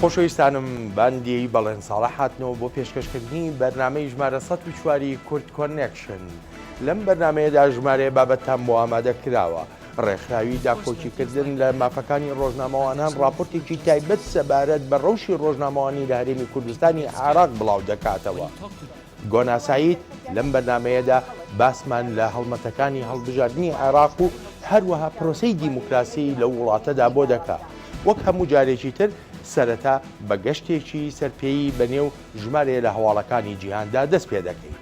خۆشەویستانم باندی بەڵێن ساڵح هاتنەوە بۆ پێشکەشکردنی بەرنامەی ژمارە 104 ی کورد کۆنێکشن. لەم بەرنامەیەدا ژمارەیە بابەتتان بۆ ئامادە کراوە. ڕێکخراوی داکۆکیکردن لە مافەکانی ڕۆژنامەوانان ڕاپۆرتێکی تایبەت سەبارەت بە ڕەوشی ڕۆژنامەوانی لە هەرێمی کوردستانی عێراق بڵاودەکاتەوە. گۆنا سەعید، لەم بەرنامەیەدا باسمان لە هەڵمەتەکانی هەڵبژاردنی عێراق و هەروەها پرۆسەی دیموکراسی لەو وڵاتەدا بۆ دەکا. وەک هەموو جارێکی تر سەرەتا بە گەشتێکی سەرپێیی بە نێو ژمارەیە لە هەواڵەکانی جیهاندا دەست پێ دەکەین.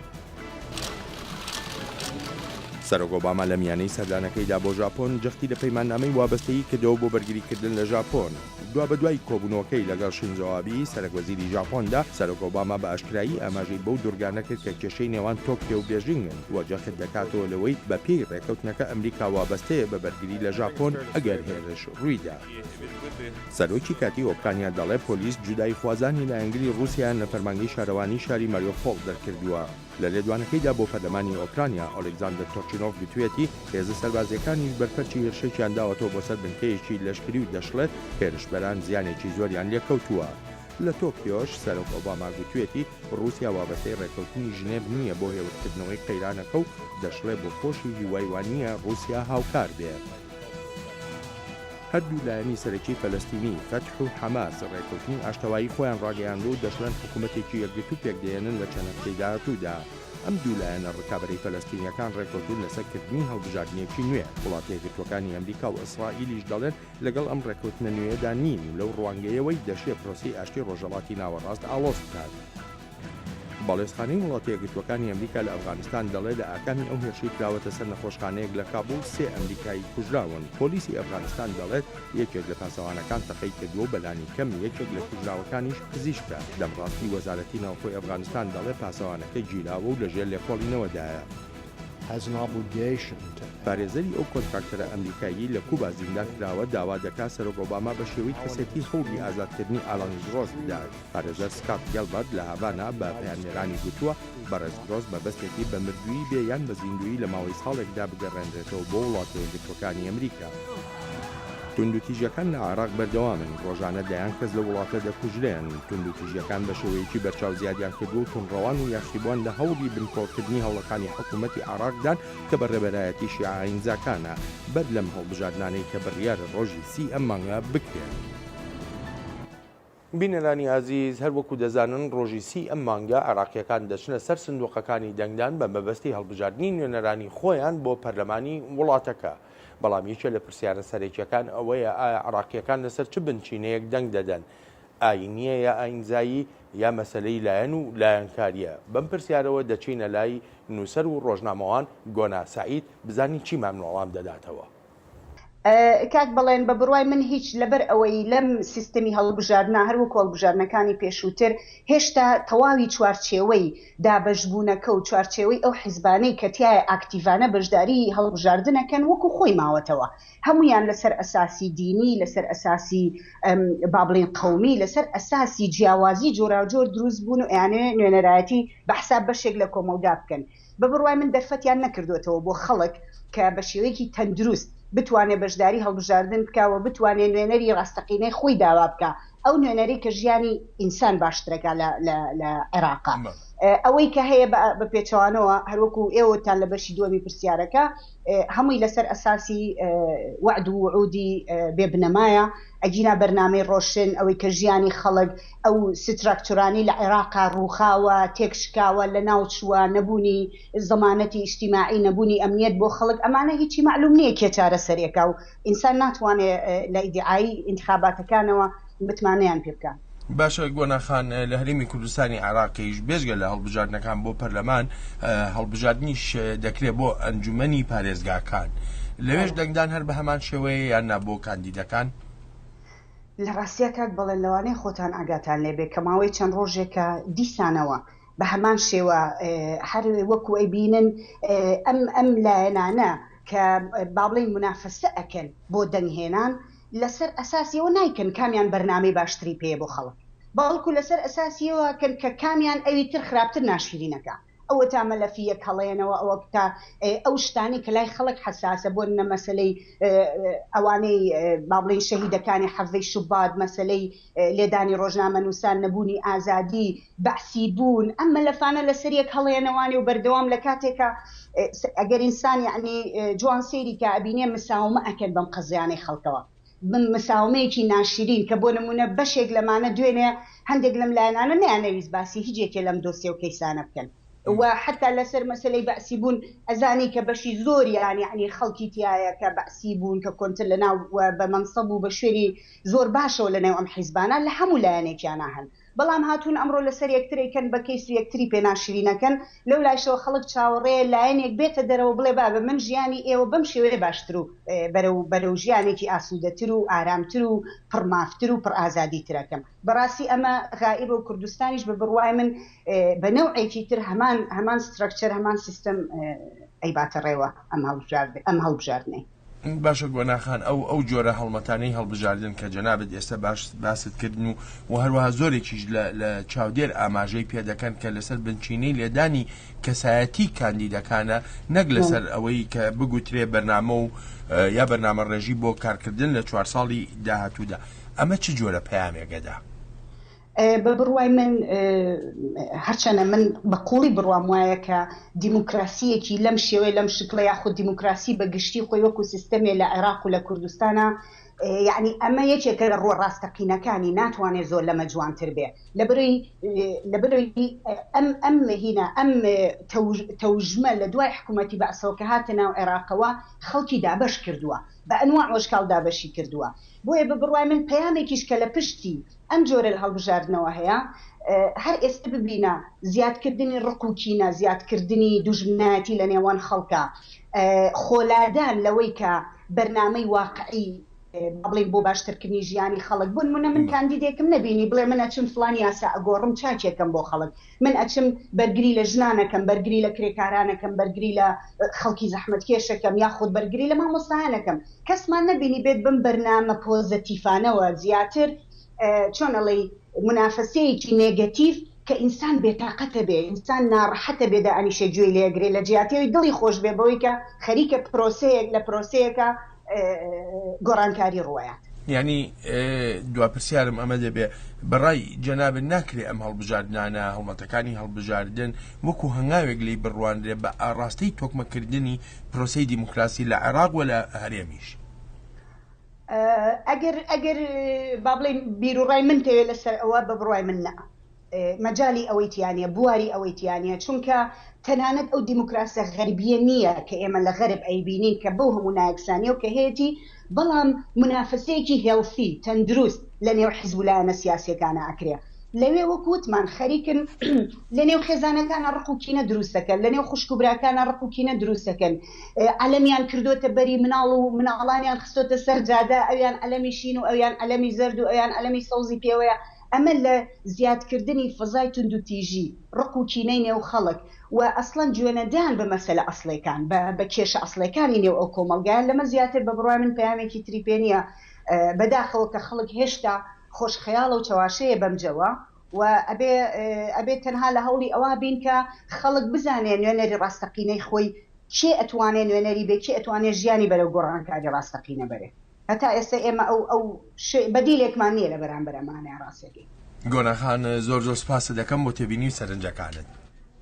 سەرۆک ئۆباما لە میانەی سەردانەکەیدا بۆ ژاپۆن جەختی لە پەیماننامەی وابەستەیی کردەوە بۆ بەرگریکردن لە ژاپۆن. دوابەدوای کۆبوونەوەکەی لەگەڵ شینزۆ ئابی، سەرەکوەزیری ژاپۆندا، سەرۆک ئۆباما بە ئاشکرایی ئاماژەی بەو دورگانە کرد کە کێشەی نێوان تۆکیۆ و بێژینگن و جەخت دەکاتەوە لەوەی بەپێی رێکەوتنەکە ئەمریکا وابەستەیە بە بەرگری لە ژاپۆن ئەگەر هێرش روویدا. سەرۆکی کاتی ئۆکرانیا دەڵێ پۆلیس جوداییخوازانی لایەنگری رووسیایان لە فەرمانگەی شارەوانی شاری ماریۆپۆڵ دەرکردووە. لە لێدوانەکەیدا بۆ پەرلەمانی ئۆکرانیا، ئۆلێکزاندەر تۆرچینۆڤ گوتویەتی، هێزە سەربازییەکانیش بەرپەرچی هێرشێکیان داوەتەوە بۆ سەر بنکەیەکی لەشکری و دەشڵێت، هێرشبەران زیانێکی زۆریان لێکەوتووە. لە تۆکیۆش، سەرۆک ئۆباما گوتویەتی، ڕووسیا وابەستەی ڕێککەوتنی ژنێڤ نییە بۆ هێورکردنەوەی قەیرانەکە و دەشڵێ بۆ خۆشی هیوای وا نییە ڕووسیا هاوکار بێ. هەردوو لایەنی سەرەکی فەلەستینی، فەتح و حەماس، ڕێککەوتنی ئاشتەوایی خۆیان ڕاگەیاندووە و دەشڵێن حکومەتێکی یەکگرتوو پێکدەهێنن لە چەند هەفتەی داهاتوودا. ئەم دوو لایەنە ڕکابەرەی فەلەستینییەکان ڕێککەوتوون لەسەر کردنی هەڵبژاردنێکی نوێ. وڵاتە یەکگرتووەکانی ئەمریکا و ئیسرائیلیش دەڵێن لەگەڵ ئەم ڕێککەوتنە نوێیەدا نین و لەو ڕوانگەیەوەی دەشێ پرۆسەی ئاشتی ڕۆژهەڵاتی ناوەڕاست ئاڵۆز بکات. باڵیۆزخانەی وڵاتە یەکگرتووەکانی ئەمریکا لە ئەفغانستان دەڵێ لە ئاکامی ئەو هێرشەی کراوەتە سەر نەخۆشخانەیەک لە کابوڵ سێ ئەمریکایی کوژراون. پۆلیسی ئەفغانستان دەڵێت یەکێک لە پاسەوانەکان تەقەی کردووە و بەلانی کەم یەکێک لە کوژراوەکانیش پزیشکە. دەمڕاستی وەزارەتی ناوخۆی ئەفغانستان دەڵێ پاسەوانەکە گیراوە و لەژێر لێکۆڵینەوەدایە. پارێزەری ئەو کۆنتراکتەرە ئەمریکاییەی لە کوبا زیندان کراوە داوا دەکات سەرۆک ئۆباما بە شێوەی کەسێتی هەوڵی ئازادکردنی ئالان گرۆس بدات. پارێزەر سکات گێلبەرت لە هاڤانا بە پەیامنێرانی گوتووە، بەڕێز گرۆس مەبەستێتی بە مردوویی بێ یان بە زیندوویی لە ماوەی ساڵێکدا بگەڕێنرێتەوە بۆ وڵاتە یەکگرتووەکانی ئەمریکا. توندوتیژیەکان لە عێراق بەردەوامن، ڕۆژانە دەیان کەس لەو وڵاتە دەکوژرێن، توندوتیژیەکان بە شێوەیەکی بەرچاو زیادیان کردووە و توندڕەوان و یاخیبووان لە هەوڵی بنکۆڵکردنی هەوڵەکانی حکوومەتی عێراقدان کە بە ڕێبەرایەتی شیعە ئایینزاکانە بەر لەم هەڵبژاردنانەی کە بڕیارە ڕۆژی سی ئەم مانگە بکرێن. بینەرانی ئازیز هەر وەکو دەزانن ڕۆژی سی ئەم مانگە عێراقییەکان دەچنە سەر سندوقەکانی دەنگدان بە مەبەستی هەڵبژاردنی نوێنەرانی خۆیان بۆ پەرلەمانی وڵاتەکە. بەڵام یەکێ لە پرسیارە سەرەکییەکان ئەوەیە ئایا عێراقییەکان لەسەر چ بنچینەیەک دەنگ دەدەن؟ ئایینییە یا ئایینزایی یا مەسەلەی لایەن و لایەنکارییە؟ بەم پرسیارەوە دەچینە لای نووسەر و ڕۆژنامەوان گۆنا سەعید بزانین چیمان وەڵام دەداتەوە. کاک بەڵێن، بە بڕوای من هیچ، لەبەر ئەوەی لەم سیستەمی هەڵبژاردنە هەر وەکو هەڵبژاردنەکانی پێشووتر هێشتا تەواوی چوارچێوەی دابەشبوونەکە و چوارچێوەی ئەو حیزبانەی کە تیایا ئاکتیڤانە بەشداری هەڵبژاردنەکەن وەکو خۆی ماوەتەوە هەموویان لەسەر ئەساسی دینی لەسەر ئەساسی با بڵێین قەومی لەسەر ئەساسی جیاوازی جۆراوجۆر دروست بوون و ئەیانەوێ نوێنەرایەتی بە حساب بەشێک لە کۆمەڵگا بکەن. بە بڕوای من دەرفەتیان نەکردۆتەوە بۆ خەڵک کە بە شێوەیەکی تەندروست بتوانێ بەشداری هەڵبژاردن بکا و بتوانێ نوێنەری ڕاستەقینەی خۆی داوا بکا، ئەو نوێنەرەی کە ژیانی ئینسان باشترەکا لە لە لە عێراقا. ئەوەی کە هەیە بە بە پێچەوانەوە هەر وەکوو ئێوەتان لە بەشی دووەمی پرسیارەکە هەمووی لەسەر ئەساسی وەعد و وعوودی بێ بنەمایە، ئەگینا بەرنامەی ڕۆشن، ئەوەی کە ژیانی خەڵک، ئەو ستراکتۆرانەی لە عێراقا ڕووخاوە، تێکشکاوە، لەناوچووە، نەبوونی زەمانەتی ئیجتیماعی، نەبوونی ئەمنیەت بۆ خەڵک، ئەمانە هیچی مەعلووم نییە کێ چارەسەرێکا و ئینسان ناتوانێ لە ئیدیعای ئینتخاباتەکانەوە متمانەیان پێ بکا. باشە گۆنا خان لە هەرێمی کوردستانی عێراقیش بێجگە لە هەڵبژاردنەکان بۆ پەرلەمان هەڵبژاردنیش دەکرێت بۆ ئەنجومەنی پارێزگاکان لەوێش دەنگدان هەر بە هەمان شێوەیە یان نا بۆ کاندیدەکان؟ لە ڕاستیا کاک بەڵێن لەوانەیە خۆتان ئاگاتان لێ بێ کە ماوەی چەند ڕۆژێکە دیسانەوە بە هەمان شێوە هەر وەکو ئەیبینن ئەم ئەم لایەنانە کە با بڵێین مونافەسە ئەکەن بۆ دەنگ هێنان لەسەر ئەساسی ئەوە نایکەن کامیان بەرنامەی باشتری پێیە بۆ خەڵک بەڵکو لەسەر ئەساسی ئەوە ئەکەن کە کامیان ئەوی تر خراپتر ناشیرین ئەکا. ئەوەتا مەلەفی یەک هەڵێنەوە ئەوەتا ئەو شتانەی کە لای خەڵک حەساسە بۆ نمونە مەسەلەی ئەوانەی با بڵێین شەهیدەکانی حەڤەی شوبات مەسەلەی لێدانی ڕۆژنامەنووسان نەبوونی ئازادی بەعسی بوون ئەم مەلەفانە لەسەر یەک هەڵێنەوانێ و بەردەوام لە کاتێکا ئەگەر ئینسان یەعنی جوان سەیری کا ئەبینێ مساومە ئەکەن بەم قەزیانەی خەڵکەوە. مساومەیەکی ناشرین کە بۆ نموونە بەشێک لەمانە دوێنێ هەندێک لەم لایەنانە نەیانەویست باسی هیچ یەکێ لەم دۆسیە و کەیسانە بکەن و حەتا لەسەر مەسەلەی بەعسی بوون ئەزانی کە بەشی زۆریان یەعنی خەڵکی تیایە کە بەعسی بوون کە کۆنتر لە ناو و بە مەنسەب و بە شوێنی زۆر باشەوە لە نێو ئەم حیزبانە لە هەموو لایەنێکیانا هەن. بەڵام هاتوون ئەمڕۆ لەسەر یەکتر ئەیکەن بە کەیس و یەکتری پێ ناشرین ئەکەن، لەو لایشەوە خەڵک چاوەڕێیە لایەنێک بێتە دەرەوە بڵێ بابە من ژیانی ئێوە بەم شێوەیە باشتر و بەرەو بەرەو ژیانێکی ئاسوودەتر و ئارامتر و پڕ مافتر و پڕ ئازادیتر ئەکەم. بەڕاستی ئەمە غائیبە و کوردستانیش بە بڕوای من بە نەوعێکی تر هەمان هەمان سترەکچەر هەمان سیستەم ئەیباتە ڕێوە ئەم هەڵبژارد ئەم هەڵبژاردنەی. باشە گۆنا خان ئەو ئەو جۆرە هەڵمەتانەی هەڵبژاردن کە جەنابت ئێستا باش باست کردن و و هەروەها زۆرێکیش لە لە چاودێر ئاماژەی پێ دەکەن کە لەسەر بنچینەی لێدانی کەسایەتی کاندیدەکانە نەک لەسەر ئەوەی کە بگوترێ بەرنامە و یا بەرنامە ڕێژی بۆ کارکردن لە چوار ساڵی داهاتوودا ئەمە چ جۆرە پەیامێکەدا؟ بە بڕوای من هەرچەنە من بە قوڵی بڕوام وایە کە دیموکراسییەکی لەم شێوەیە لەم شکڵە یاخود دیموکراسی بە گشتی خۆی وەکو سیستەمێ لە عێراق و لە کوردستانا یەعنی ئەمە یەکێکە لە ڕووە ڕاستەقینەکانی ناتوانێ زۆر لەمە جوانتر بێ لەبەرەی لەبەرەی ئەم ئەم هینە ئەم تەوژمە لە دوای حکوومەتی بەعسەوە کە هاتە ناو عێراقەوە خەڵکی دابەش کردووە بە ئەنواع وەشکاڵ دابەشی کردووە بۆیە بە بڕوای من پەیامێکیش کە لە پشتی ئەم جۆرە لە هەڵبژاردنەوە هەیە، هەر ئێستە ببینە زیادکردنی ڕق و کینە، زیادکردنی دوژمنایەتی لە نێوان خەڵکا، خۆلادان لەوەی کە بەرنامەی واقعی با بڵێین بۆ باشترکردنی ژیانی خەڵک، بۆ نموونە من کاندیدێکم نەبینی بڵێ من ئەچم فڵان یاسا ئەگۆڕم چاکێکەم بۆ خەڵک، من ئەچم بەرگری لە ژنان ئەکەم، بەرگری لە کرێکاران ئەکەم، بەرگری لە خەڵکی زەحمەتکێش ئەکەم، یاخود بەرگری لە مامۆستایان ئەکەم. کەسمان نەبینی بێت بەم بەرنامە پۆزەتیفانەوە، زیاتر چۆن ئەڵێی مونافەسەیەکی نێگەتیڤ کە ئینسان بێتاقەتە بێ، ئینسان ناڕەحەتە بێ دائەنیشێ گوێی لێ ئەگرێ لە جیاتی ئەوەی دڵی خۆش بێ بەوەی کە خەریکە پرۆسەیەک لە پرۆسەیەکا گۆڕانکاری ڕووئەیات. یانی دوا پرسیارم ئەمە دەبێ، بەڕای جەنابت ناکرێ ئەم هەڵبژاردنانە، هەڵمەتەکانی هەڵبژاردن وەکو هەنگاوێک لێی بڕوانرێ بە ئاڕاستەی تۆکمەکردنی پرۆسەی دیموکراسی لە عێراق و لە هەرێمیش؟ ئەگەر ئەگەر با بڵێین بیروڕای منتەوێ لەسەر ئەوە، بە بڕوای من نا. مەجالی ئەوەی تیا نیە، بواری ئەوەی تیا نیە، چونکە تەنانەت ئەو دیموکراسە غەربیە نیە کە ئێمە لە غەرب ئەیبینین کە بەو هەموو نایەکسانیەو کە هەیەتی، بەڵام مونافەسەیەکی هێڵسی، تەندروست، لە نێو حیزب و لایەنە سیاسیەکانا ئەکرێ. لەوێ وەک وتمان خەریکن لە نێو خێزانەکانا ڕق و کینە دروست ئەکەن، لە نێو خوشک و براکانا ڕق و کینە دروست ئەکەن، عەلەمیان کردۆتە بەری مناڵ و مناڵانیان خستۆتە سەر جادە، ئەویان عەلەمی شین و ئەویان عەلەمی زەرد و ئەویان عەلەمی سەوزی پێوەیە، ئەمە لە زیادکردنی فەزای توندوتیژی، ڕق و کینەی نێو خەڵک و ئەسڵەن گوێنەدان بە مەسەلە ئەسڵێکان، بە بە کێشە ئەسڵێکانی نێو ئەو کۆمەڵگایە، لەمە زیاتر بە بڕوای من پەیامێکی تری پێ نییە. بەداخەوە کە خەڵک هێشتا خۆشخەیاڵە و چەواشەیە بەم جەوە و ئەبێ ئەبێ تەنها لە هەوڵی ئەوە بین کە خەڵک بزانێ نوێنەری ڕاستەقینەی خۆی کێ ئەتوانێ نوێنەری بێ، کێ ئەتوانێ ژیانی بەرەو گۆڕانکاری ڕاستەقینە بەرێ. هەتا ئێستا ئێمە ئەو ئەو شێ بەدیلێکمان نییە لە بەرامبەر ئەمانەیا ڕاستەکەی. گۆنا خان زۆر زۆر سپاست دەکەم بۆ تێبینی و سەرنجەکانت.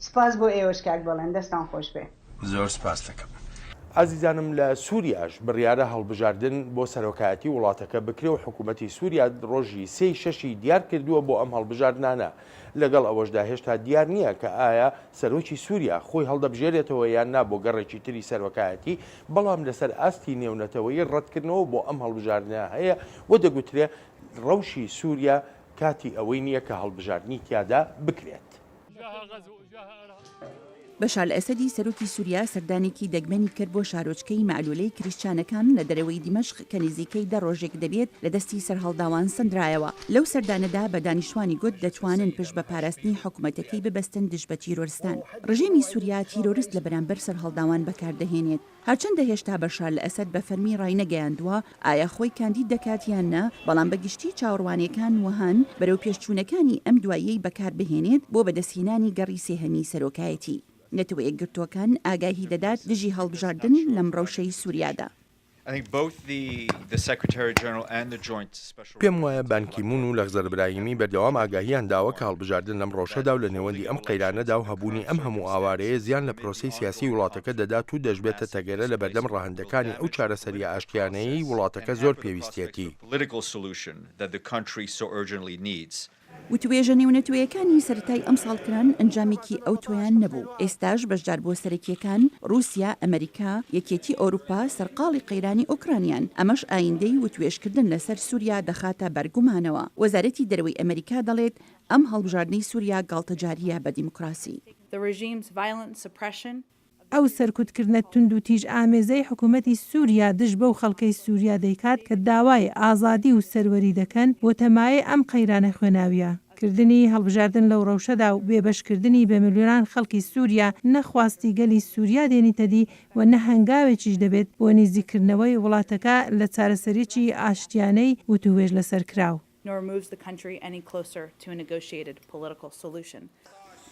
سپاس بۆ ئێوەش کاک بەڵێن دەستان خۆش بێ. زۆر سپاست دەکەم. ئازیزانم لە سوریاش بڕیارە هەڵبژاردن بۆ سەرۆکایەتی وڵاتەکە بکرێ و حکومەتی سوریا ڕۆژی سێی شەشی دیار کردووە بۆ ئەم هەڵبژاردنانە. لەگەڵ ئەوەشدا هێشتا دیار نییە کە ئایا سەرۆکی سوریا خۆی هەڵدەبژێرێتەوە یان نا بۆ گەڕێکی تری سەرۆکایەتی، بەڵام لەسەر ئاستی نێونەتەوەیی ڕەتکردنەوە بۆ ئەم هەڵبژاردنە هەیە و دەگوترێ ڕەوشی سوریا کاتی ئەوەی نییە کە هەڵبژاردنی تیادا بکرێت. بەشار ئەسەدی سەرۆکی سوریا سەردانێکی دەگمەنی کرد بۆ شارۆچکەی مەعلولەی کریسچانەکان لە دەرەوەی دیمەشق کە نزیکەی دە ڕۆژێک دەبێت لە دەستی سەرهەڵداوان سەندرایەوە. لەو سەردانەدا بە دانیشتوانی گوت دەتوانن پشت بە پاراستنی حکومەتەکەی ببەستن دژ بە تیرۆرستان. ڕژێمی سوریا تیرۆرست لە بەرامبەر سەرهەڵداوان بەکاردەهێنێت. هەرچەندە هێشتا بەشار ئەسەد بە فەرمی ڕاینەگەیاندووە ئایا خۆی کاندید دەکات یان نا، بەڵام بە گشتی چاوەڕوانییەکان وەهان بەرەوپێشچوونەکانی ئەم دواییەی بەکاربهێنێت بۆ بەدەستهێنانی گەڕی سێهەمی سەرۆکایەتی. نەتەوەیەکگرتووەکان ئاگاهی دەدات دژی هەڵبژاردن لەم ڕەوشەی سوریادا. پێم وایە بان کی مون و لەخزەر براهیمی بەردەوام ئاگاهییان داوە کە هەڵبژاردن لەم ڕەوشەدا و لە نێوەندی ئەم قەیرانەدا و هەبوونی ئەم هەموو ئاوارەیە زیان لە پرۆسەی سیاسیی وڵاتەکە دەدات و دەشبێتە تەگەرە لە بەردەم ڕەهەندەکانی ئەو چارەسەرییە ئاشتیانەیەی وڵاتەکە زۆر پێویستیەتی. وتوێژە نێونەتوەیەکانی سەرەتای ئەمساڵ کران ئەنجامێکی ئەوتۆیان نەبوو، ئێستاش بەشداربووە سەرەکییەکان، ڕووسیا، ئەمەریکا، یەکێتی ئەوروپا، سەرقاڵی قەیرانی ئۆکرانیان، ئەمەش ئایندەی وتوێژکردن لەسەر سوریا دەخاتە بەر گومانەوە. وەزارەتی دەرەوەی ئەمەریکا دەڵێت، ئەم هەڵبژاردنەی سوریا گاڵتەجارییە بە دیموکراسی. ئەو سەرکوتکردنە توندوتیژئامێزەی حکومەتی سوریا دژ بەو خەڵکەی سوریا دەیکات کە داوای ئازادی و سەروەری دەکەن، بۆتە مایەی ئەم قەیرانە خوێناویە. کردنی هەڵبژاردن لەو ڕەوشەدا و بێبەشکردنی بە ملیۆنان خەڵکی سوریا نە خواستی گەلی سوریا دێنیتەدی و نە هەنگاوێکیش دەبێت بۆ نیزیککردنەوەی وڵاتەکە لە چارەسەریی ئاشتیانەی وتووێژ لەسەرکراو. nor moves the country any closer to a negotiated political solution.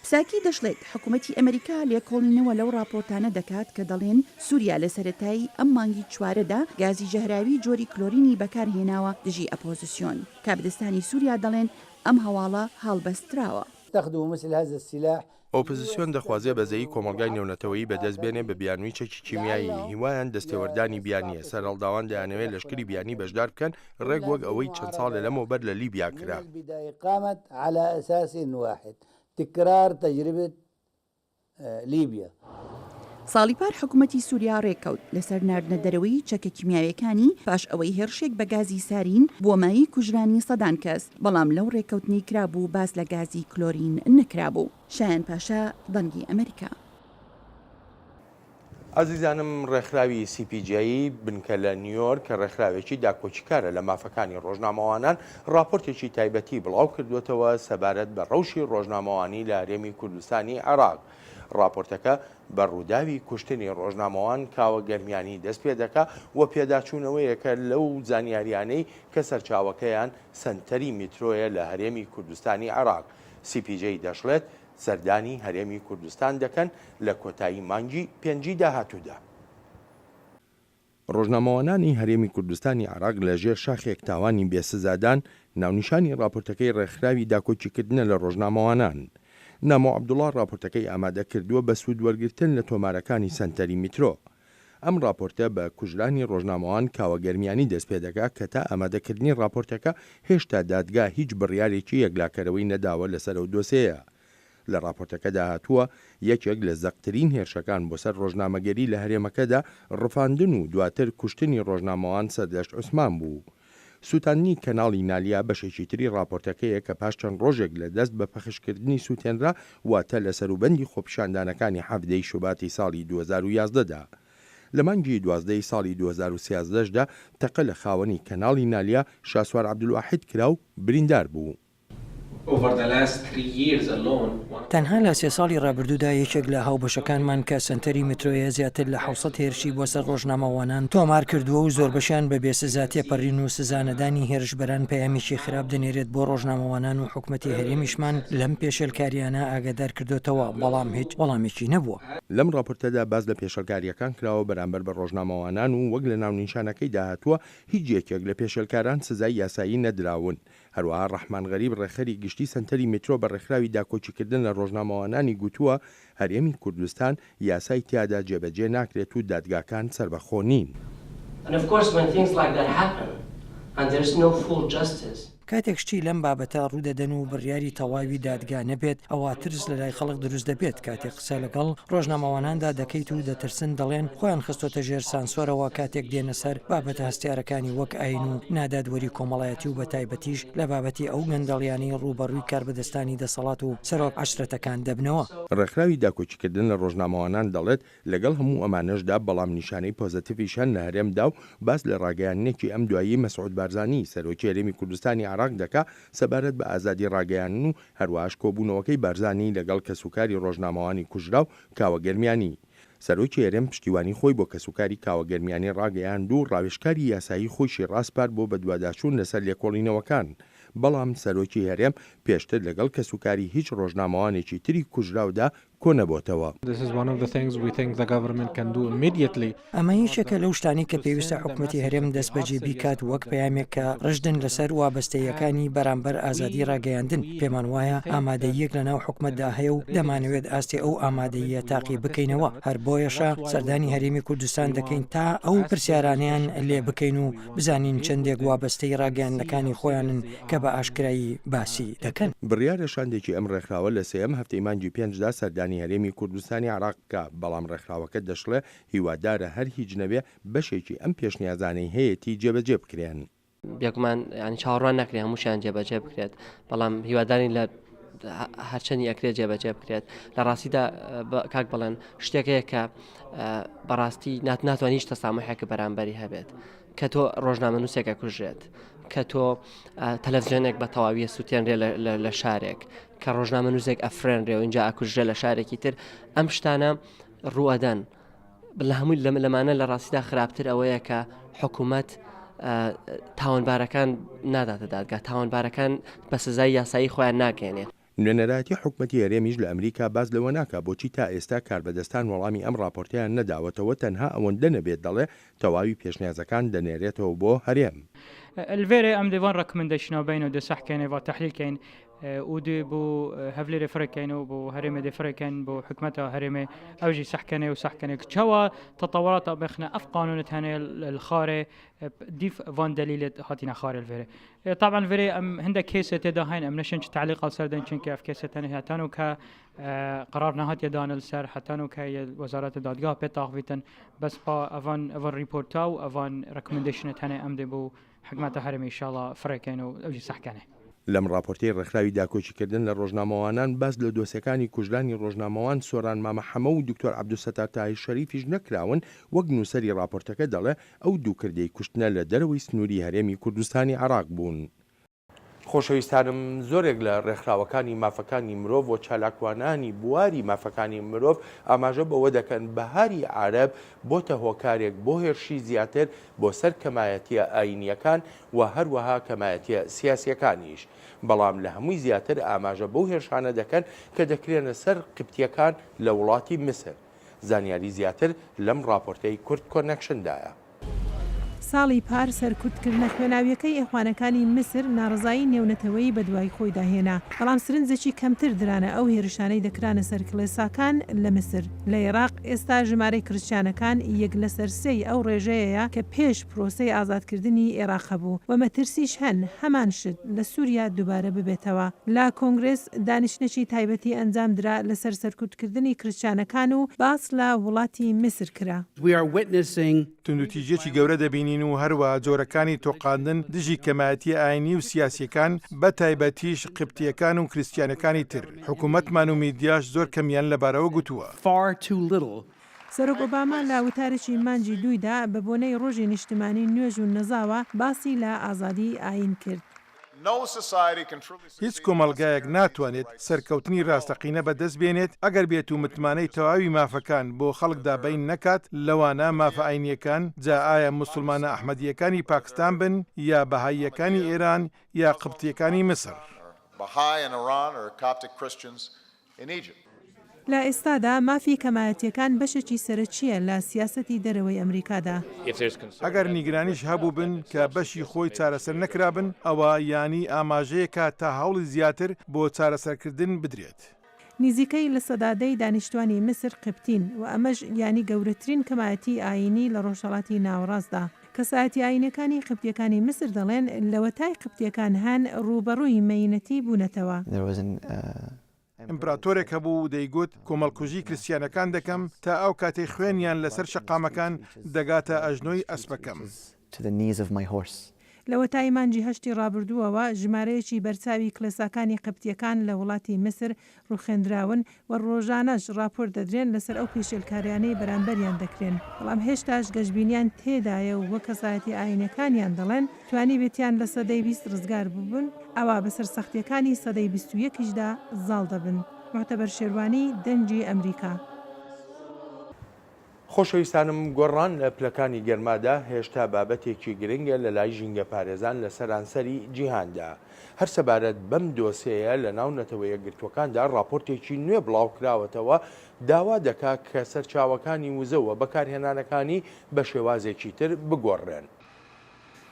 پساکی دەشڵێت، حکومەتی ئەمریکا لێکۆڵینەوە لەو ڕاپۆرتانە دەکات کە دەڵێن سوریا لە سەرەتای ئەم مانگی چوارەدا گازی ژەهراوی جۆری کلۆرینی بەکارهێناوە دژی ئەپۆزسیۆن. کاربەدەستانی سوریا دەڵێن ئەم هەواڵە هەڵبەستراوە. استخدموا مثل هذا السلاح. ئۆپزسیۆن دەخوازێ بەزەیی کۆمەڵگای نێونەتەوەیی بەدەست بێنێ بە بیانووی چەکی کیمیایی، هیوایان دەستێوەردانی بیانییە، سەرهەڵداوان دەیانەوێ لەشکری بیانی بەشدار بکەن ڕێک وەک ئەوەی چەند ساڵێ لەمەوبەر لە لیبیا کرا. ساڵی پار حکومەتی سوریا رێککەوت لەسەر ناردنە دەرەوەی چەکە کیمیاویەکانی پاش ئەوەی هێڕشێک بە گازی سارین بووە مایەی کوژرانی سەدان کەس، بەڵام لەو رێککەوتنەی کرابوو باس لە گازی کلۆرین نەکرابوو. شایان پاشا، دەنگی ئەمەریکا. ئازیزانم ڕێکخراوی سی پی جەی بنکە لە نیویۆرک کە ڕێکخراوێکی داکۆکیکارە لە مافەکانی ڕۆژنامەوانان ڕاپۆرتێکی تایبەتی بڵاو کردووەتەوە سەبارەت بە ڕەوشی ڕۆژنامەوانی لە هەرێمی کوردستانی عێراق. ڕاپۆرتەکە بە ڕووداوی کوشتنی ڕۆژنامەوان کاوە گەرمیانی دەست پێدەکا و پێداچوونەوەیەکە لەو زانیاریانەی کە سەرچاوەکەیان سەنتەری میترۆیە لە هەرێمی کوردستانی عێراق. سی پی جەی دەشڵێت، سەردانی هەرێمی کوردستان دەکەن لە کۆتایی مانگی پێنجی داهاتوودا. ڕۆژنامەوانانی هەرێمی کوردستانی عێراق لە ژێر شاخێک تاوانی بێ سزادان، ناونیشانی ڕاپۆرتەکەی ڕێکخراوی داکۆکیکردنە لە ڕۆژنامەوانان. نامۆ عەبدوڵا ڕاپۆرتەکەی ئامادە کردووە بە سوود وەرگرتن لە تۆمارەکانی سەنتەری میترۆ. ئەم ڕاپۆرتە بە کوژرانی ڕۆژنامەوان کاوە گەرمیانی دەست پێدەکا کە تا ئامادەکردنی ڕاپۆرتەکە هێشتا دادگا هیچ بڕیارێکی یەکلاکەرەوەی نەداوە لەسەر ئەو دۆسێیە. لە ڕاپۆرتەکەدا هاتووە، یەکێک لە زەقترین هێرشەکان بۆ سەر ڕۆژنامەگەری لە هەرێمەکەدا ڕفاندن و دواتر کوشتنی ڕۆژنامەوان سەردەشت عوسمان بوو. سووتاندنی کەناڵی نالیا بەشێکی تری ڕاپۆرتەکەیە کە پاش چەند ڕۆژێک لە دەست بە پەخشکردنی سووتێنرا، واتە لە سەروبەندی خۆپیشاندانەکانی حەڤدە ی شوباتی ساڵی 2011 دا. لە مانگی 12 ی ساڵی 2013 دا تەقە لە خاوەنی کەناڵی نالیا شاسوار عەبدولواحید کرا و بریندار بوو. تەنها لە سێ ساڵی ڕابردوودا یەکێک لە هاوبەشەکانمان کە سەنتەری مترۆیە زیاتر لە 700 هێرشی بۆ سەر ڕۆژنامەوانان تۆمار کردووە و زۆربەشیان بە بێ سزا تێپەرین و سزانەدانی هێرشبەران پەیامێکی خراپ دەنێرێت بۆ ڕۆژنامەوانان و حکومەتی هەرێمیشمان لەم پێشێلکاریانە ئاگادار کردۆتەوە بەڵام هیچ وەڵامێکی نەبووە. لەم ڕاپۆرتەدا باس لە پێشێلکارییەکان کراوە بەرامبەر بە ڕۆژنامەوانان و وەک لە ناونیشانەکەیدا هاتووە هیچ یەکێک لە پێشێلکاران سزای یاسایی نەدراون هەروەها ڕەحمان غەریب ڕێکخەری گشتی سەنتەری میترۆ بە ڕێکخراوی داکۆکیکردن لە ڕۆژنامەوانانی گوتووە، هەرێمی کوردستان یاسای تیادا جێبەجێ ناکرێت و دادگاکان سەربەخۆ نین. And of course when things like that happen and there is no full justice. کاتێک شتی لەم بابەتە ڕوودەدەن و بڕیاری تەواوی دادگا نەبێت ئەوا ترس لەلای خەڵک دروست دەبێت، کاتێک قسە لەگەڵ ڕۆژنامەواناندا دەکەیت و دەترسن دەڵێن خۆیان خستۆتە ژێر سانسۆرەوە کاتێک دێنە سەر بابەتە هەستیارەکانی وەک ئاین و نادادوەری کۆمەڵایەتی و بەتایبەتیش لە بابەتی ئەو گەندەڵیانەی ڕووبەڕووی کاربەدەستانی دەسەڵات و سەرۆک عەشرەتەکان دەبنەوە. ڕێکخراوی داکۆکیکردن لە ڕۆژنامەوانان دەڵێت، لەگەڵ هەموو ئەمانەشدا بەڵام نیشانەی پۆزەتیڤیش هەن لە هەرێمدا و باس لە ڕاگەیاندنێکی ئەم دواییەی مەسعود بارزانی سەرۆکی هەرێمی کوردستانی عێراق دەکا سەبارەت بە ئازادی ڕاگەیاندن و هەروەهاش کۆبوونەوەکەی بارزانی لەگەڵ کەسوکاری ڕۆژنامەوانی کوژراو کاوە گەرمیانی. سەرۆکی هەرێم پشتیوانی خۆی بۆ کەسوکاری کاوە گەرمیانی ڕاگەیاند و ڕاوێژکاری یاسایی خۆیشی ڕاسپارد بۆ بەدواداچوون لەسەر لێکۆڵینەوەکان. بەڵام سەرۆکی هەرێم پێشتر لەگەڵ کەسوکاری هیچ ڕۆژنامەوانێکی تری کوژراودا. کۆنەبۆتەوە. ئەمە یەکێکە لەو شتانەی کە پێویستە حکومەتی هەرێم دەستبەجێ بیکات وەک پەیامێک کە ڕژدن لەسەر وابەستەییەکانی بەرامبەر ئازادی ڕاگەیاندن، پێمان وایە ئامادەییەک لەناو حکومەتدا هەیە و دەمانەوێت ئاستی ئەو ئامادەییە تاقی بکەینەوە، هەر بۆیەشە سەردانی هەرێمی کوردستان دەکەین تا ئەو پرسیارانەیان لێ بکەین و بزانین چەندێک وابەستەی ڕاگەیاندنەکانی خۆیانن کە بە ئاشکرایی باسی دەکەن. بڕیارە شاندێکی ئەم ڕێکخراوە لە سێیەم هەفتەی مانگی پێنجدا سەردانی هەرێمی کوردستانی عێراق بکا، بەڵام ڕێکخراوەکە دەشڵێ هیوادارە هەر هیچ نەبێ بەشێکی ئەم پێشنیازانەی هەیەتی جێبەجێ بکرێن. بێگومان یانی چاوەڕوان ناکرێت هەمووشیان جێبەجێ بکرێت بەڵام هیوادارین لە هەرچەنی ئەکرێت جێبەجێ بکرێت لە ڕاستیدا کاک بڵێن شتێک هەیە کە بەڕاستی نات ناتوانانی هیچ تەسامحێک بەرامبەری هەبێت کە تۆ ڕۆژنامە نووسێکە کوژرێت کە تۆ تەلەڤزیۆنێک بە تەواویە سووتێنرێ لە شارێک کە ڕۆژنامە نووسێک ئەفرێنرێ و اینجا ئەکوژرێ لە شارێکی تر ئەم شتانە ڕوئەدەن لە هەمووی لەم لەمانە لە ڕاستیدا خراپتر ئەوەیە کە حکوومەت تاوانبارەکان ناداتە دادگا تاوانبارەکان بە سزای یاسایی خۆیان ناگەێنێ. نوێنەرایەتی حکومەتی هەرێمیش لە ئەمریکا باس لەوە ناکا بۆچی تا ئێستا کاربەدەستان وەڵامی ئەم ڕاپۆرتەیان نەداوەتەوە تەنها ئەوەندە نەبێت دەڵێ تەواوی پێشنیازەکان دەنێرێتەوە بۆ هەرێم. لڤێرێ ئەم دێ ڤان ڕێکمندەیشنا بین و دێ سەح کەین ڤا تەحلیل کەین و دێ بۆ هەڤلێرێ فرە کەین و بۆ هەرێمێ دێ فرە کەین بۆ حکومەتا هەرێمێ ئەو ژی سەح کەنێ و سەح کەنێ چەوا تەتەوەراتا بخنە ئەف قانونت هەنێ الخارێ دیف ڤان دەلیلت هاتینە خارێ لڤێرێ طبعا لڤێرێ ئەم هەندە کێسێ تێدا هەین ئەم نەشن چ تعلیق سەر دەن چونکە ئەف کێسێ تەنێ هەتان و کە قرار نهاتیە دانە لەسەر حتان و کە وەزارەت دادگاه پێ تاخڤیتن بەس پا ئەڤان ئەڤان ریپۆرتا و ئەڤان رێکمندەیشنت هەنێ ئەم دێ بۆ حکومەتە هەرێمی ئیشاڵا فرێکەین و ئەوجی سەحکەنێ. لەم ڕاپۆرتەی ڕێکخراوی داکۆکیکردن لە ڕۆژنامەوانان باس لە دۆسێکانی کوژرانی ڕۆژنامەوان سۆران مامە حەمە و دکتۆر عەبدولستار تاهیر شەریفیش نەکراون، وەک نووسەری ڕاپۆرتەکە دەڵێ ئەو دوو کردەی کوشتنە لە دەرەوەی سنووری هەرێمی کوردستانی عێراق بوون. خۆشەویستانم زۆرێک لە ڕێکخراوەکانی مافەکانی مرۆڤ و چالاکوانانی بواری مافەکانی مرۆڤ ئاماژە بەوە دەکەن بەهاری عەرەب بۆتە هۆکارێک بۆ هێرشی زیاتر بۆ سەر کەمایەتییە ئایینییەکان و هەروەها کەمایەتییە سیاسییەکانیش بەڵام لە هەمووی زیاتر ئاماژە بەو هێرشانە دەکەن کە دەکرێنە سەر قبتییەکان لە وڵاتی میسر. زانیاری زیاتر لەم ڕاپۆرتەی کورد کۆنێکشندایە. ساڵی پار سەرکوتکردنە خوێناوییەکەی ئیخوانەکانی میسر ناڕەزایی نێونەتەوەیی بەدوای خۆیدا هێنا، بەڵام سرنجێکی کەمتر درانە ئەو هێرشانەی دەکرانە سەر کڵێساکان لە میسر. لە ئێراق ئێستا ژمارەی کرسچیانەکان یەک لەسەر سێی ئەو ڕێژەیەیە کە پێش پرۆسەی ئازادکردنی ئێراق هەبوو و مەترسیش هەن هەمان شت لە سوریا دووبارە ببێتەوە. لە کۆنگرێس دانیشتنێکی تایبەتی ئەنجامدرا لەسەر سەرکوتکردنی کرسچیانەکان و باس لە وڵاتی میسر کرا. توندوتیژییەکی گەورە دەبینین و هەروەها جۆرەکانی تۆقاندن دژی کەمایەتییە ئاینی و سیاسییەکان بە تایبەتیش قبتییەکان و کریستیانەکانی تر. حکومەتمان و میدیاش زۆر کەمیان لەبارەوە گوتووە. سەرۆک ئۆباما لە وتارێکی مانگی دوویدا بە بۆنەی ڕۆژی نیشتمانی نوێژ و نزاوە باسی لە ئازادیی ئایین کرد. هیچ کۆمەڵگایەک ناتوانێت سەرکەوتنی راستەقینە بەدەست بێنێت ئەگەر بێتو متمانەی تەواوی مافەکان بۆ خەڵک دابین نەکات، لەوانە مافە ئاینییەکان، جا ئایا موسڵمانە ئەحمەدییەکانی پاکستان بن یا بەهاییەکانی ئێران یا قبتییەکانی میسر. لە ئێستادا مافی کەمایەتییەکان بەشێکی سەرەکییە لە سیاسەتی دەرەوەی ئەمریکادا. ئەگەر نیگرانیش هەبووبن کە بەشی خۆی چارەسەر نەکرابن، ئەوە یانی ئاماژەیەکە تا هەوڵی زیاتر بۆ چارەسەرکردن بدرێت. نزیکەی 10% ی دانیشتوانی میسر قبتین و ئەمەش یانی گەورەترین کەمایەتیی ئایینی لە ڕۆژهەڵاتی ناوەڕاستدا. کەسایەتییە ئایینیەکانی قبتییەکانی میسر دەڵێن لەوەتای قبتییەکان هەن ڕووبەڕووی مەینەتی بوونەتەوە. ئیمپراتۆرێک هەبوو و دەیگوت کۆمەڵکوژی کریستیانەکان دەکەم تا ئەو کاتەی خوێنیان لەسەر شەقامەکان دەگاتە ئەژنۆی ئەسپەکەم. لەوەتای مانگی هەشتی ڕابردووەوە ژمارەیەکی بەرچاوی کڵێساکانی قبتییەکان لە وڵاتی میسر ڕووخێندراون و ڕۆژانەش ڕاپۆرت دەدرێن لەسەر ئەو پێشێلکاریانەی بەرامبەریان دەکرێن، بەڵام هێشتاش گەشبینیان تێدایە و وەک کەسایەتیە ئایینیەکانیان دەڵێن توانیبێتیان لە سەدەی 20 ڕزگار ببن، ئەوا بەسەر سەختیەکانی سەدەی 21 یشدا زاڵ دەبن. موعتەبەر شێروانی، دەنگی ئەمریکا. خۆشەویستانم گۆڕان لە پلەکانی گەرمادا هێشتا بابەتێکی گرنگە لە لای ژینگەپارێزان لە سەرانسەری جیهاندا. هەر سەبارەت بەم دۆسێیە لە ناو نەتەوە یەکگرتووەکاندا ڕاپۆرتێکی نوێ بڵاوکراوەتەوە داوا دەکا کە سەرچاوەکانی وزە و بەکارهێنانەکانی بە شێوازێکی تر بگۆڕرێن.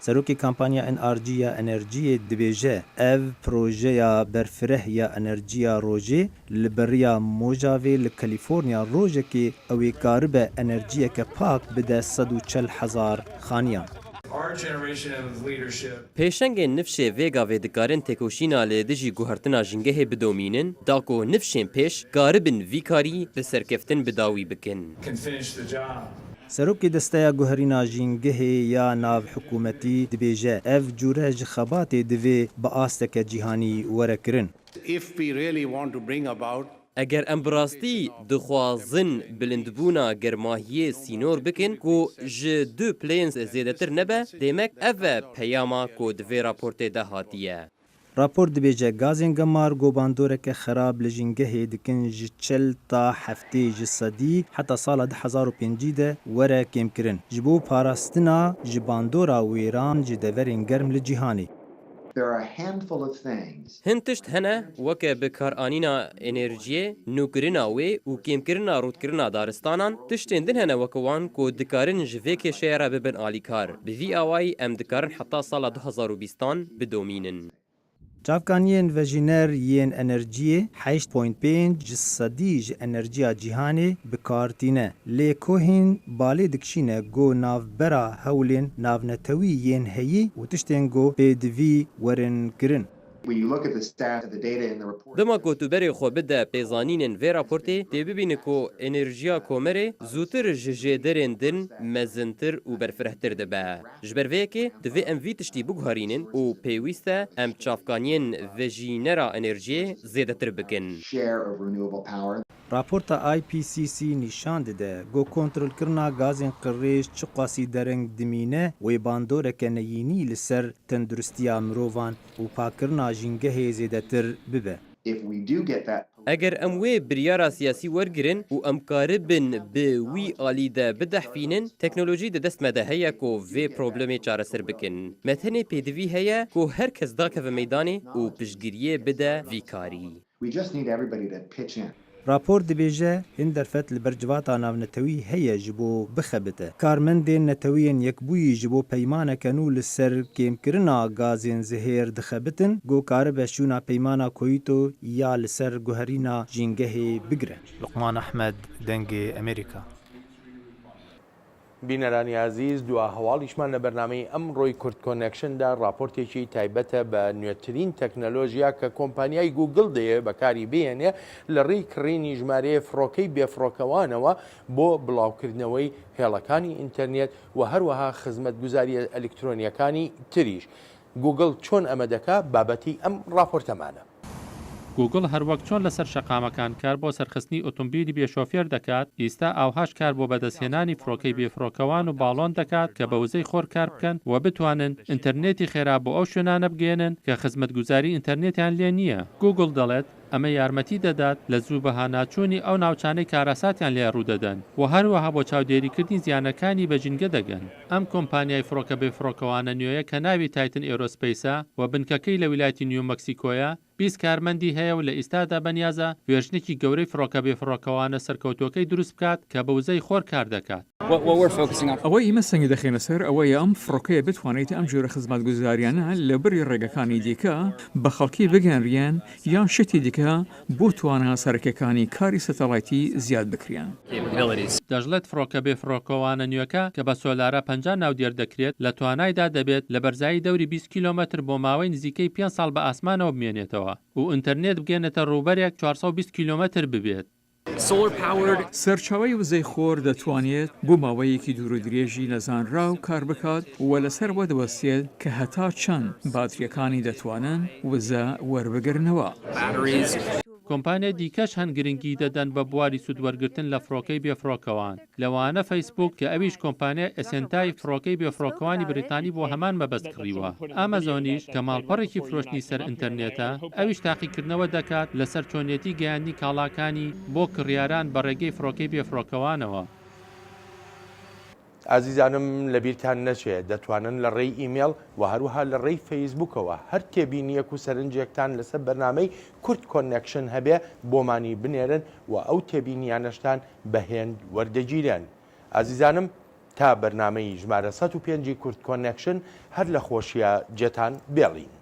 سەرۆکی کامپانیا ئێن ئاڕ جی یا ئەنەرجییê dibêje, Ev projeya berfireh ya enerjiya rojê li beriya Mojavê li Kalîforniya rojekê ew ê karibe enerjiyeke pak bide 140 hezar xaniyan. Pêşengên nifşê vê gavê dikarin têkoşîna li dijî guhertina jîngehê bidomînin da ku nifşên pêş karibin vî karî bi serkeftin bi dawî bikin. Serokê Desteya Guherîna Jîngehê ya Navhikûmetî dibêje, Ev cûre ji xebatê divê bi asteke cîhanî were kirin. Eger em bi rastî dixwazin bilindbûna germahiyê sînor bikin ku ji du pileyên zêdetir nebe, dêmek ev e peyama ku di vê raportê de hatiye. Rapor dibêje, gazên gemar ku bandoreke xerab li jîngehê dikin ji 40 ta 70 ji sedî heta sala 2050 de were kêmkirin ji bo parastina ji bandora wêran ji deverên germ li cîhanê. Hin tişt hene weke bikaranîna enerjiyê, nûkirina wê û kêmkirina rûtkirina daristanan, tiştên din hene weke wan ku dikarin ji vê kêşeyê re bibin alîkar. Bi vî awayî em dikarin heta sala 2020 an bidomînin. Çavkaniyên vejîner yên enerjiyê 8.5 ji sedî ji enerjiya cîhanê bi kar tîne. Lê Cohen balê dikişîne ku navbera hewlên navnetewî yên heyî û tiştên ku pêdivî werin kirin. Dema ku tu berê xwe bide pêzanînên vê raportê, tê bibînî ku enerjiya komerê zûtir ji jêderên din mezintir û berfirehtir dibe. Ji ber vê yekê divê em vî tiştî biguherînin û pêwîst e em çavkaniyên vejînera enerjiyê zêdetir bikin. Raporta IPCC nîşan dide ku kontrolkirina gazên qirêj çiqasî dereng dimîne wê bandoreke neyînî li ser tenduristiya mirovan û pakkirina jîngehê zêdetir bibe. Eger em wê biryara siyasî wergirin û em karibin bi wî alî de bidehfînin, teknolojî di dest me de heye ku vê problemê çareser bikin. Me tenê pêdivî heye ku her kes dakeve meydanê û piştgiriyê bide vî karî. Rapor dibêje, hin derfet li ber civata navnetewî heye ji bo bixebite. Karmendên Neteweyên Yekbûyî ji bo peymaneke nû li ser kêmkirina gazên zihêr dixebitin ku karibe şûna peymana Koyito ya li ser guherîna jîngehê bigire. Luqman Ehmed, Dengê Amerîka. بینەرانی ئازیز دوا هەواڵیشمان لە بەرنامەی ئەمڕۆی کورد کۆنێکشندا ڕاپۆرتێکی تایبەتە بە نوێترین تەکنەلۆژیا کە کۆمپانیای گوگڵ دەیەوێت بەکاری بهێنێ لە ڕێی کڕینی ژمارەیە فڕۆکەی بێفڕۆکەوانەوە بۆ بڵاوکردنەوەی هێڵەکانی ئینتەرنێت و هەروەها خزمەتگوزارییە ئەلیکترۆنییەکانی تریش. گوگڵ چۆن ئەمە دەکا بابەتی ئەم ڕاپۆرتەمانە. گوگڵ هەروەک چۆن لەسەر شەقامەکان کار بۆ سەرخستنی ئۆتۆمبیلی بێ شۆفێر دەکات، ئیستا ئاوهاش کار بۆ بەدەستهێنانی فڕۆکەی بێ فڕۆکەوان و باڵۆن دەکات کە بە وزەی خۆر کار بکەن و بتوانن ئینتەرنێتی خێرا بۆ ئەو شوێنانە بگەیەنن کە خزمەتگوزاری ئینتەرنێتیان لێ نییە. گوگڵ دەڵێت، ئەمە یارمەتی دەدات لە زوو بەهاناچوونی ئەو ناوچانەی کارەساتیان لێ ڕوودەدەن و هەروەها بۆ چاودێریکردنی زیانەکانی بە ژینگە دەگەن. ئەم کۆمپانیای فڕۆکە بێفڕۆکەوانە نوێیە کە ناوی تایتن ئێرۆسپەیسە و بنکەکەی لە ویلایەتی نیو مەکسیکۆیە، 20 کارمەندی هەیە و لە ئیستادا بەنیازە ڤێرژنێکی گەورەی فڕۆکە بێفڕۆکەوانە سەرکەوتووەکەی دروست بکات کە بە وزەی خۆر کار دەکات. ئەوەی ئیمە سەنگی دەخەینە سەر ئەوەیە ئەم فڕۆکەیە بتوانێت ئەم جۆرە خزمەتگوزاریانە لە بری ڕێگەکانی دیکە بە خەڵکی بگەنریێن یان شتی دیکە بۆ توانا سەرەکیەکانی کاری سەتەڵایتی زیاد بکریەن. دەشڵێت فڕۆکە بێفڕۆکەوانە نوێکە کە بە سۆلارا 50 ناودێر دەکرێت لە توانایدا دەبێت لە بەرزایی دەوری 20 کیلۆمەتر بۆ ماوەی نزیکەی پێنج ساڵ بە ئاسمانەوە بمێنێتەوە و ئینتەرنێت بگەێنێتە ڕووبەرێک 420 کیلۆمەتر ببێت. سەرچاوەی وزەی خۆر دەتوانێت بۆ ماوەیەکی دوورودرێژی نەزانراو کار بکات و لەسەر ئەوە دەوەستێت کە هەتا چەند باترییەکانی دەتوانن وزە وەربگرنەوە. کۆمپانیای دیکەش هەن گرنگی دەدەن بە بواری سوودوەرگرتن لە فڕۆکەی بێفڕۆکەوان، لەوانە فەیسبووک کە ئەویش کۆمپانیای ئەسێنتای فڕۆکەی بێفڕۆکەوانی بریتانی بۆ هەمان مەبەست کڕیوە، ئامازۆنیش کە ماڵپەڕێکی فرۆشتنی سەر ئینتەرنێتە، ئەویش تاقیکردنەوە دەکات لەسەر چۆنیەتی گەیاندنی کاڵاکانی بۆ کڕیاران بە ڕێگەی فڕۆکەی بێفڕۆکەوانەوە. ئازیزانم لەبیرتان نەچێ دەتوانن لە ڕێی ئیمێڵ و هەروەها لە ڕێی فەیسبووکەوە هەر تێبینییەک و سەرنجێکتان لەسەر بەرنامەی کورد کۆنێکشن هەبێ بۆمانی بنێرن و ئەو تێبینییانەشتان بە هێند وەردەگیرێن. ئازیزانم تا بەرنامەی ژمارە 105 ی کورد کۆنێکشن هەر لە خۆشییا جێتان بێڵین.